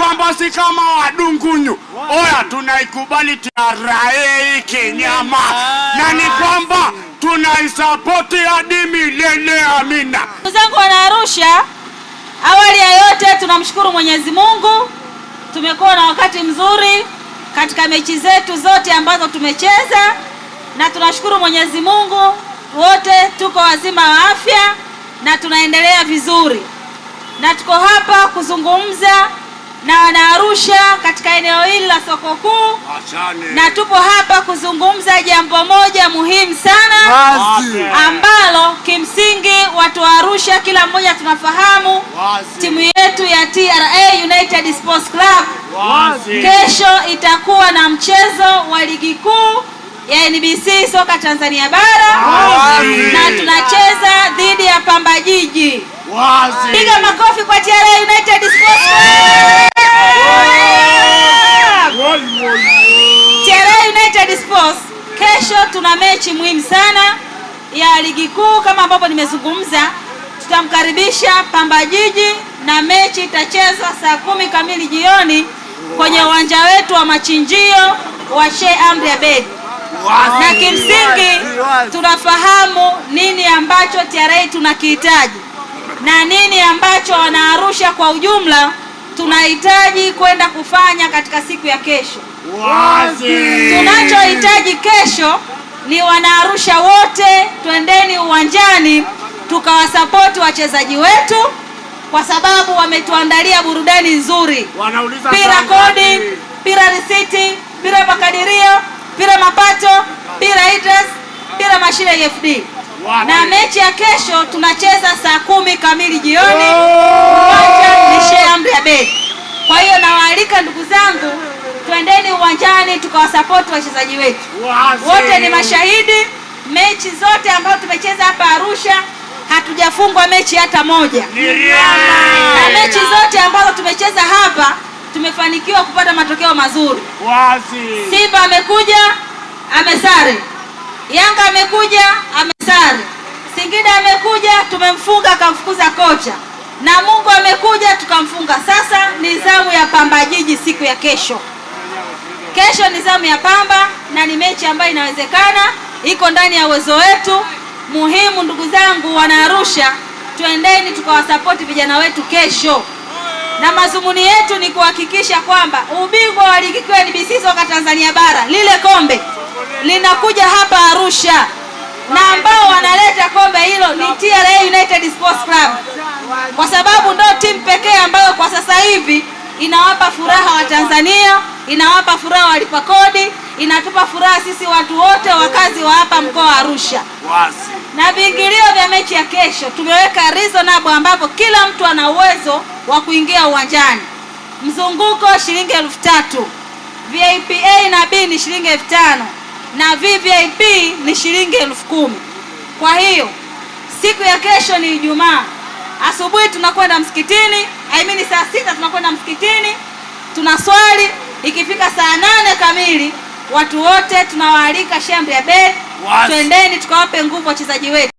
kwamba si kama wadungunyu. Oya, tunaikubali TRA kinyama, na ni kwamba tunaisapoti hadi milele. Amina. Ndugu zangu wana Arusha, awali ya yote tunamshukuru Mwenyezi Mungu, tumekuwa na wakati mzuri katika mechi zetu zote ambazo tumecheza, na tunashukuru Mwenyezi Mungu, wote tuko wazima wa afya na tunaendelea vizuri, na tuko hapa kuzungumza na wanaarusha katika eneo hili la soko kuu, na tupo hapa kuzungumza jambo moja muhimu sana Wazi. Ambalo kimsingi watu wa Arusha kila mmoja tunafahamu Wazi. Timu yetu ya TRA United Sports Club Wazi. Kesho itakuwa na mchezo wa ligi kuu ya NBC soka Tanzania bara. Wazi. Na tunacheza dhidi ya Pamba Jiji. Wazi. Piga makofi kwa TRA United Sports Club. TRA United Sports, kesho tuna mechi muhimu sana ya ligi kuu kama ambavyo nimezungumza, tutamkaribisha Pamba Jiji na mechi itachezwa saa 10 kamili jioni kwenye uwanja wetu wa machinjio wa Sheikh Amri Abeid. Na kimsingi tunafahamu nini ambacho TRA tunakihitaji na nini ambacho wanaarusha kwa ujumla tunahitaji kwenda kufanya katika siku ya kesho. Wazi. Tunachohitaji kesho ni wanaarusha wote twendeni uwanjani tukawasapoti wachezaji wetu, kwa sababu wametuandalia burudani nzuri. Wanauliza Pira saa kodi, ngapi? Pira risiti, pira makadirio, pira mapato, pira interest, pira mashine EFD. Wapi? Na mechi ya kesho tunacheza saa 10 kamili jioni, uwanja ni Sheikh Amri Abeid. Kwa hiyo nawaalika ndugu zangu, twendeni uwanjani tukawasapoti wachezaji wetu. Wazi. Wote ni mashahidi, mechi zote ambazo tumecheza hapa Arusha hatujafungwa mechi hata moja, na mechi zote ambazo tumecheza hapa tumefanikiwa kupata matokeo mazuri. Wazi. Simba amekuja amesare, Yanga amekuja amesare, Singida amekuja tumemfunga akamfukuza kocha, Namungo amekuja tukamfunga. Sasa ni zamu ya Pamba Jiji siku ya kesho. Kesho ni zamu ya Pamba na ni mechi ambayo inawezekana, iko ndani ya uwezo wetu. Muhimu ndugu zangu wana Arusha, twendeni tukawasapoti vijana wetu kesho, na madhumuni yetu ni kuhakikisha kwamba ubingwa wa ligi kuu ya NBC soka Tanzania bara, lile kombe linakuja hapa Arusha, na ambao wanaleta kombe hilo ni TRA United Sports Club, kwa sababu ndo timu pekee ambayo kwa sasa hivi inawapa furaha Watanzania, inawapa furaha walipa kodi, inatupa furaha sisi watu wote wakazi wa hapa mkoa wa Arusha. Wazi. Na viingilio vya mechi ya kesho tumeweka reasonable, ambapo kila mtu ana uwezo wa kuingia uwanjani. Mzunguko shilingi 3000, VIP A na B ni shilingi 5000 na VVIP ni shilingi 10,000. Kwa hiyo siku ya kesho ni Ijumaa, asubuhi tunakwenda msikitini, I mean saa 6 tunakwenda msikitini tunaswali. Ikifika saa 8 kamili watu wote tunawaalika Sheikh Amri Abeid, Wazi. twendeni tukawape nguvu wachezaji wetu.